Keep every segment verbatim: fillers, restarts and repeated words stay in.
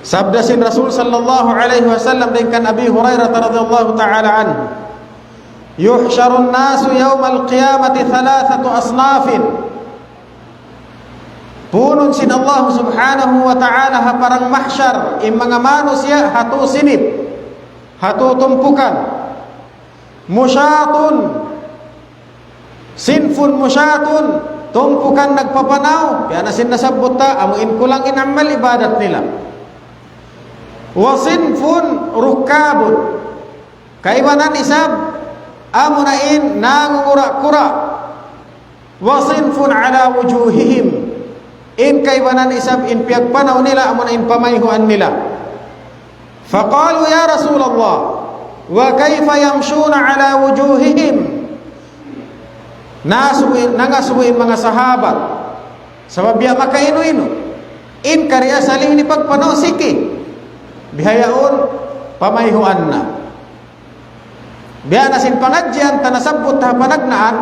Sabda sin Rasul sallallahu alayhi wasallam dayn kan Abi Hurairah radhiyallahu ta'ala anhu, يحشر الناس يوم القيامة ثلاثة أصناف. Punun sin Allah subhanahu wa ta'ala ha parang mahsyar in manga manusiya' ha tū sinip, ha tū tumpukan. مشاة, sinfun mushatun, tumpukan nagpapanaw, biya' na sin nasabbut ta, amu in kulang in amal ibadat nila. وصنف ركاب, kaibanan isab, amu na in nangungura-kura. وصنف على وجوههم, in kaibanan isab in piyagpanaw nila, amu na in pamayhuan nila. فقالوا يا رسول الله وكيف يمشون على وجوههم؟ Nasubu-, nangasubu in manga sahabat. Sabab biya' makainu-inu. In kariya saling ni pagpanaw siki. Bihaun pamayhuan na. Biya' na sin pangadjian ta nasabbut ha panagnaan,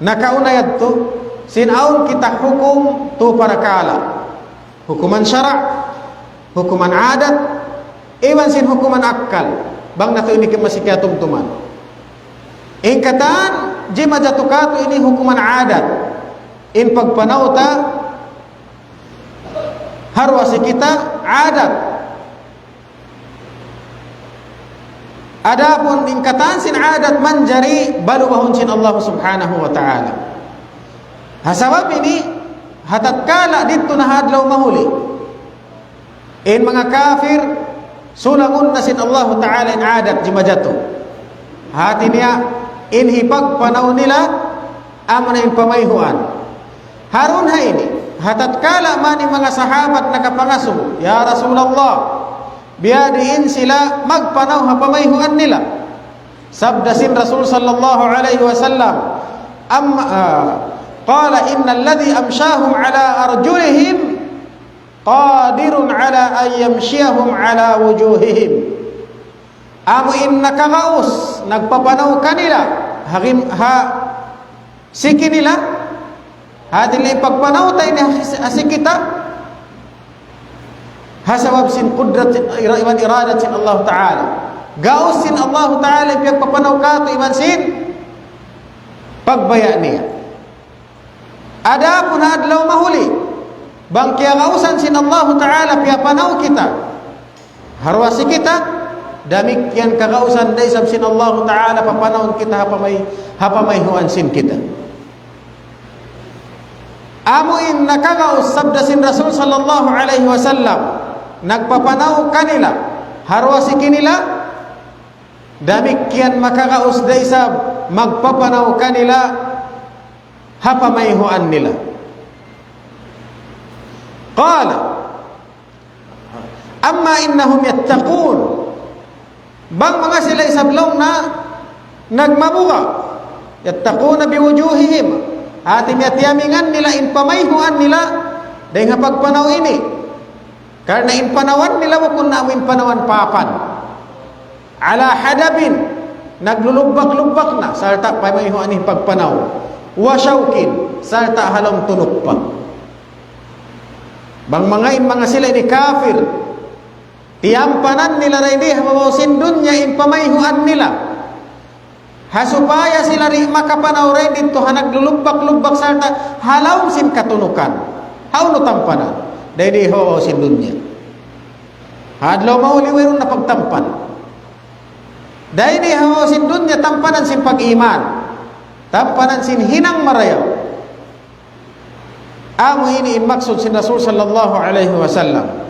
nakauna yadtu, sin awn kita hukum tū parakala'. Hukuman sara', hukuman adat, iban sin hukuman akkal. Bang natu' ini masi kiyatumtuman. In katan, jimajatu katu' ini hukuman adat. In pagpanaw ta, ha duwa siki ta adat. Adapun in katan sin adat manjari balubahun sin Allah subhanahu wa ta'ala. Ha sabab ini, ha tatkala didtu na ha adlaw mahuli, in manga kafir, sulangun na sin Allah ta'ala in adat jimajatu. Hati niya, in hipagpanaw nila, amu na in pamayhuan. Ha duun ha ini, ha tatkala man in manga sahabat nakapangasubu, "Ya Rasulullah, biyadiin sila magpanaw ha pamayhuan nila?" Sabda sin Rasul sallallahu alayhi wasallam, am-, ah, قال: إن الذي أمشاهم على أرجلهم قادر على أن يمشيهم على وجوههم. Amu in nakagaus, nagpapanaw kanila, ha gim-, ha siki nila, hati niya in pagpanaw ta ini ha, ha siki ta, ha sabab sin kudrat, ira-, iban iradat sin Allah Ta'ala. Gaus sin Allah Ta'ala in piyagpapanaw katu' iban sin pagbaya' niya. Adapun ha adlaw mahuli, bang kiyagausan sin Allahu Ta'ala piyapanaw kita ha duwa siki ta, damikkiyan kagausan da isab sin Allahu Ta'ala papanawun kita ha pamay-, ha pamayhuan sin kita. Amu in nakagaus sabda sin Rasul sallallahu alayhi wasallam, nagpapanaw kanila ha duwa siki nila, damikkiyan makagaus da isab magpapanaw kanila ha pamayhuan nila. قال: أما إنهم يتقون. Bang manga sila isab laung na nagmabuga'. يتقون بوجوههم. Hati niya tiyamingan nila in pamayhuan nila dayn ha pagpanaw ini. Karna' in panawan nila bukun na amu in panawan papan. على حدب, naglulubbak-lubbak na, sarta' pamayhuan in pagpanaw. وشوك, sarta' ha lawm tunuk pa. Bang manga in manga sila ini kafir, tiyampanan nila dayn di ha babaw sin dunya in pamayhuan nila. Ha supaya sila di' makapanaw dayn didtu ha naglulubbak-lubbak sarta' ha lawm sin katunukan. Hawnu tampanan? Dayn di ha babaw sin dunya. Ha adlaw mahuli wayruun na pagtampan. Dayn di ha babaw sin dunya tampanan sin pag-iman. Tampanan sin hinang marayaw. Amu ini in maksud sin Rasul sallallahu alayhi wasallam.